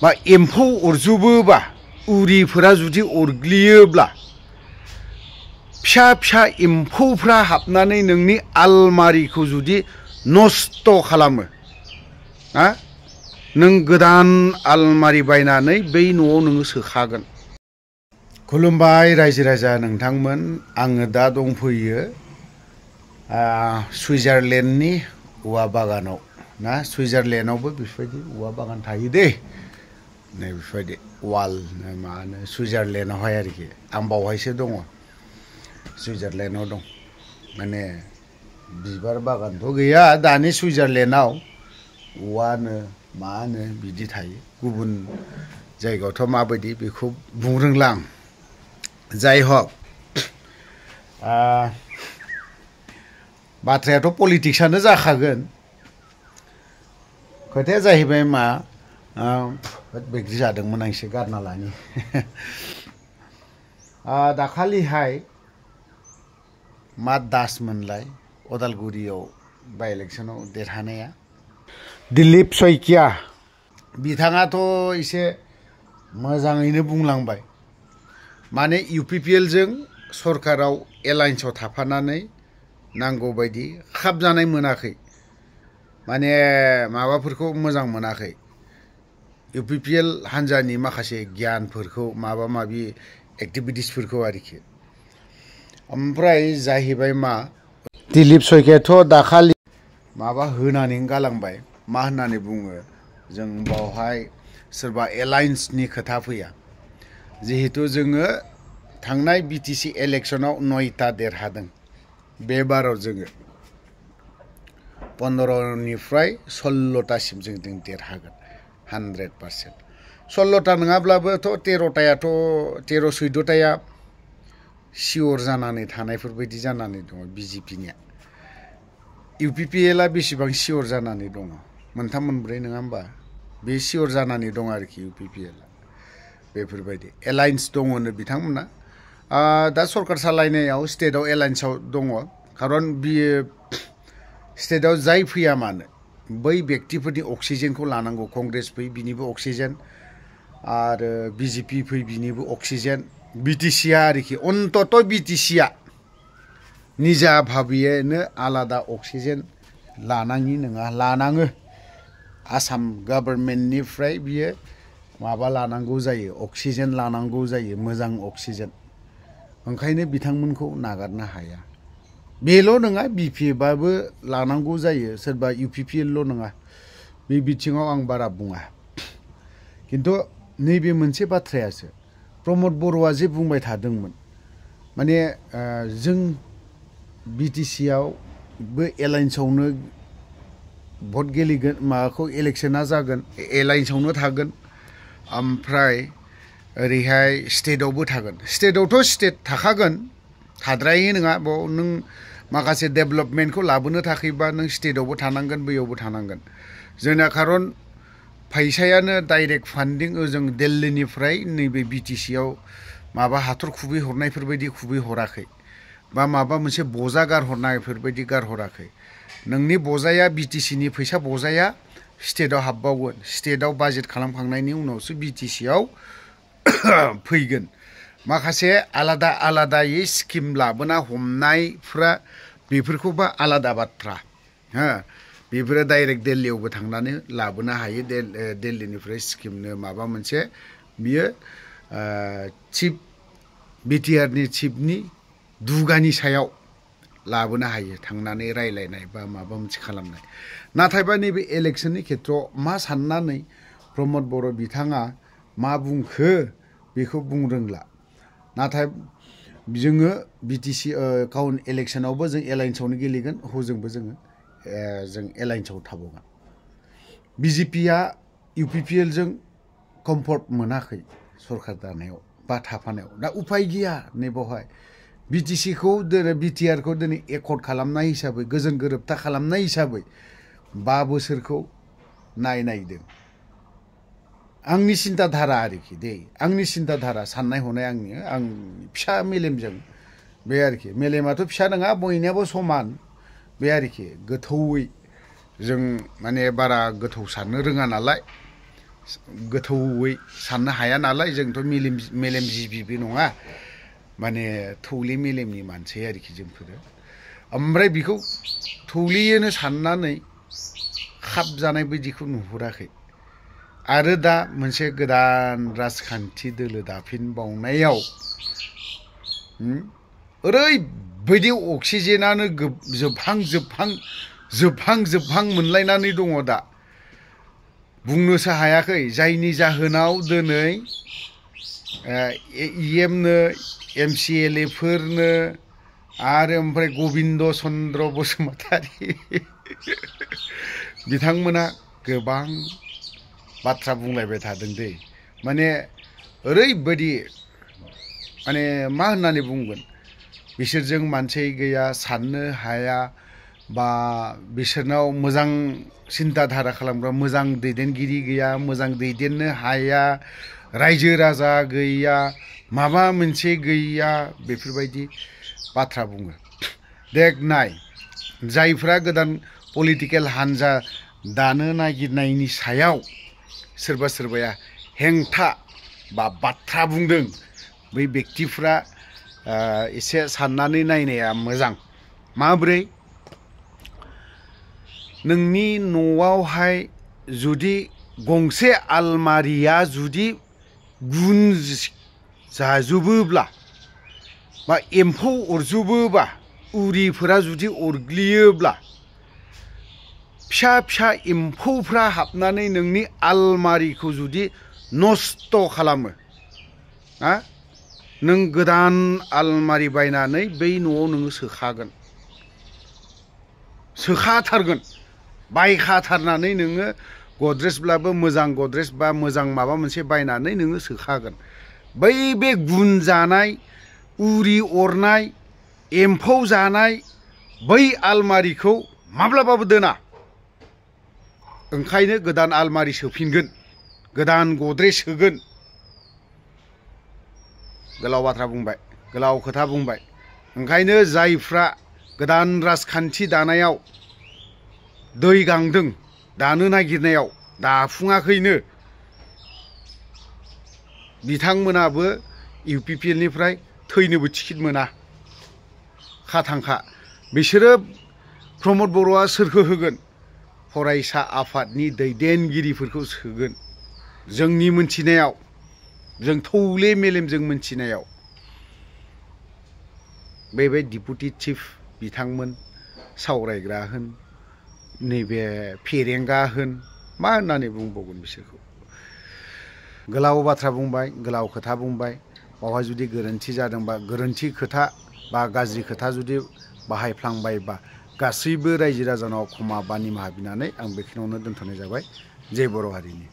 बा एम्फौ अरजोबोबा उरिफोरा जुदि अरग्लियोब्ला फिसा फिसा एम्फौफ्रा हाबनानै नोंनि आलमारिखौ जुदि नस्त खालामो हा नों गोदान आलमारि बायनानै बै न'आव नोङो सोखागोन। खुलुमबाय रायजो राजा नोंथांमोन, आङो दा दंफैयो सुइजारलेण्डनि औवा बागानाव ना। सुइजारलेण्डआवबो बेफोरबायदि औवा बागान थायो दे, नै बेफोरबायदि वाल मा होनो सुइजारलेण्डआवहाय आरोखि। आं बावहायसो दङ, सुइजारलेण्डआव दं। माने बिबार बागानथ' गैया दानि सुइजारलेण्डआव, औवानो मानो बिदि थायो। गुबुन जायगायावथ' माबायदि बेखौ बुंनो रोंला आं। जाय हक बाथ्रायाथ' पलिटिक्सआनो जाखागोन। खोथाया जाहैबाय मा, बेग्रि जादोंमोन आं एसे गारना लानि। दाखालिहाय मा दासमोनलाय अदालगुरियाव बाइ इलेक्सनाव देरहानाया, दिलीप शइकिया बिथाङाथ' एसे मोजाङैनो बुंलांबाय। माने इउपिपिएलजों सरकाराव एलायन्सआव थाफानानै नांगौ बायदि खाबजानाय मोनाखै, माने माबाफोरखौ मोजां मोनाखै। इउपिपिएल हान्जानि माखासे गियानफोरखौ माबा माबि एक्टिभिटिसफोरखौ आरोखि। ओमफ्राय जाहैबाय मा, दिलीप शइकियाथ' दाखालि माबा होनानै गालांबाय। मा होननानै बुङो, जों बावहाय सोरबा एलायन्सनि खोथा फैया। जिहेतु जोङो थांनाय बिटिसि इलेक्सनाव 9टा देरहादों, बे बाराव जोङो 15निफ्राय 16टासिम जों देरहागोन 100%। 16टा नङाब्लाबोथ' 13टायाथ' 13-14टाया सियर जानानै थानायफोरबायदि जानानै दङ बिजेपिनिया। इउपिपिएलआ बेसेबां सियर जानानै दङ, 3-4 नङा होमबा? बे सियर जानानै दं आरोखि इउपिपिएलआ। बेफोरबायदि एलायन्स दङनो बिथांमोना। दा सरकार सालायनायाव स्टेटआव एलायन्सआव दङ, खारन बियो स्टेटआव जाय फैया मानो बै बेक्तिफोरनि अक्सिजेनखौ लानांगौ। कंग्रेस फै बिनिबो अक्सिजेन, आरो बिजेपि फै बिनिबो अक्सिजेन। बिटिसिआ आरोखि अन्तत बिटिसिआ निजा भाबियैनो आलादा अक्सिजेन लानाङि नङा, लानाङो। आसाम गभर्नमेन्टनिफ्राय बियो माबा लानांगौ जायो, अक्सिजेन लानांगौ जायो, मोजां अक्सिजेन। ओंखायनो बिथांमोनखौ नागारनो हाया। बेल' नङा, बिपिएफआबो लानांगौ जायो, सोरबा इउपिपिएलल' नङा। बे बिथिङाव आं बारा बुङा। खिन्थु नैबे मोनसे बाथ्रायासो, प्रमद बर'आ जे बुंबाय थादोंमोन, माने जों बिटिसिआवबो एलायन्सआवनो भट गेलेगोन, माबाखौ इलेक्सना जागोन, एलायन्सआवनो थागोन। ओमफ्राय ओरैहाय स्टेटआवबो थागोन। स्टेटआवथ' स्टेट थाखागोन, थाद्रायै नङा। बाव नों माखासे डेभेलपमेन्टखौ लाबोनो थाखायबा नों स्टेटआवबो थानांगोन, बैयावबो थानांगोन। जोंना खारन फैसायानो डाइरेक्ट फान्डिं ओजों दिल्लीनिफ्राय नैबे बिटिसिआव माबा हाथर खुबैहरनायफोरबायदि खुबैहराखै, बा माबा मोनसे बजा गारहरनायफोरबायदि गारहराखै। नोंनि बजाया बिटिसिनि फैसा बजाया स्टेटआव हाबबावगोन। स्टेटआव बाजेट खालामखांनायनि उनावसो बिटिसिआव फैगोन। माखासे आलादा आलादायै स्किम लाबोना हमनायफ्रा बेफोरखौबा आलादा बाथ्रा। बेफोरो डाइरेक्ट दिल्लीयावबो थांनानै लाबोनो हायो। दिल्लीनिफ्राय स्किमनो माबा मोनसे बियो चिफ बिटिआरनि चिफनि दुगानि सायाव लाबोनो हायो, थांनानै रायलायनाय बा माबा मोनसे खालामनाय। नाथायबा नैबे इलेक्सननि खेथ्रआव मा साननानै प्रमद बर' बिथाङा मा बुंखो बेखौ बुंनो रोंला। नाथाय जोङो बिटिसि काउन्ट इलेक्सनावबो जों एलायन्सआवनो गेलेगोन, हजोंबो जों एलायन्सआव थाबावगोन। बिजेपिआ इउपिपिएलजों कम्फर्ट मोनाखै सरकार दानायाव बा थाफानायाव। दा उफाय गैया, नैबावहाय बिटिसिखौ दिनै बिटिआरखौ दिनै एकर्ड खालामनाय हिसाबै, गोजोन गोरोबथा खालामनाय हिसाबै 5 बोसोरखौ नायदों। आंनि सिन्ताधारा आरोखि दे, आंनि सिन्ताधारा, साननाय हनाय आं फिसा मेलेमजों बे आरोखि। मेलेमाथ' फिसा नङा, बयनियाबो समान बे आरोखि। गोथौयै जों माने बारा गोथौ साननो रोङा नालाय, गोथौयै साननो हाया नालाय जोंथ' मेलेमजिबिबो नङा माने थौले मेलेमनि मानसि आरोखि जोंफोरो ओमफ्राय बेखौ थौलेयैनो साननानै खाबजानाय बायदिखौ नुहुराखै आरो दा मोनसे गोदान राजखान्थि दोलो दाफिनबावनायाव ओरैबायदि अक्सिजेनानो जोबहां मोनलायनानै दङ दा बुंनोसो हायाखै जायनि जाहोनाव दिनै EMनो MCLA फोरनो आरो ओमफ्राय गबिन्द चन्द्र बसुमतारी बिथांमोना गोबां बाथ्रा बुंलायबाय थादों दै माने ओरैबायदि माने मा होननानै बुंगोन बिसोरजों मानसि गैया साननो हाया बा बिसोरनाव मोजां सिन्ता धारा खालामग्रा मोजां दैदेनगिरि गैया मोजां दैदेननो हाया रायजो राजा गैया माबा मोनसे गैया बेफोरबायदि बाथ्रा बुङो देख नाय जायफ्रा गोदान पलिटिकेल हान्जा दानो नागिरनायनि सायाव सोरबा सोरबाया हेंथा बा बाथ्रा बुंदों बै बेक्तिफ्रा एसे साननानै नायनाया मोजां माब्रै नोंनि न'आवहाय जुदि गंसे आलमारिया जुदि गुन जाजोबोब्ला बा एम्फौ अरजोबोबा उरिफोरा जुदि अरग्लियोब्ला फिसा फिसा एम्फौफ्रा हाबनानै नोंनि आलमारिखौ जुदि नस्थ' खालामो नों गोदान आलमारि बायनानै बै न'आव नोङो सोखाथारगोन बायखाथारनानै नोङो गद्रेजब्लाबो मोजां गद्रेज बा मोजां माबा मोनसे बायनानै नोङो सोखागोन बे गुन जानाय उरि अरनाय एम्फौ जानाय बै आलमारिखौ माब्लाबाबो दोना ओंखायनो गोदान आलमारि सोफिनगोन गोदान गद्रेज सोगोन गोलाव बाथ्रा बुंबाय गोलाव खोथा बुंबाय ओंखायनो जायफ्रा गोदान राजखान्थि दानायाव दै गांदों दानो नागिरनायाव दाफुङाखैनो बिथांमोनाबो UPPLनिफ्राय थैनोबो टिकेट मोना खाथांखा बिसोरो प्रमद बर'आ सोरखौ होगोन फरायसा आफादनि दैदेनगिरिफोरखौ सोगोन जोंनि मोनथिनायाव जों थौले मेलेमजों मोनथिनायाव बे डिपुटि चिफ बिथांमोन सावरायग्रा होन नैबे फेरेंगा होन मा होननानै बुंबावगोन बिसोरखौ गोलाव बाथ्रा बुंबाय गोलाव खोथा बुंबाय बावहाय जुदि गोरोन्थि जादोंबा गोरोन्थि खोथा बा गाज्रि खोथा जुदि बाहायफ्लांबायबा गासैबो रायजो राजानाव क्षमा बा निमाहा बिनानै आं बेखिनियावनो दोनथ'नाय जाबाय जय बर' हारिनि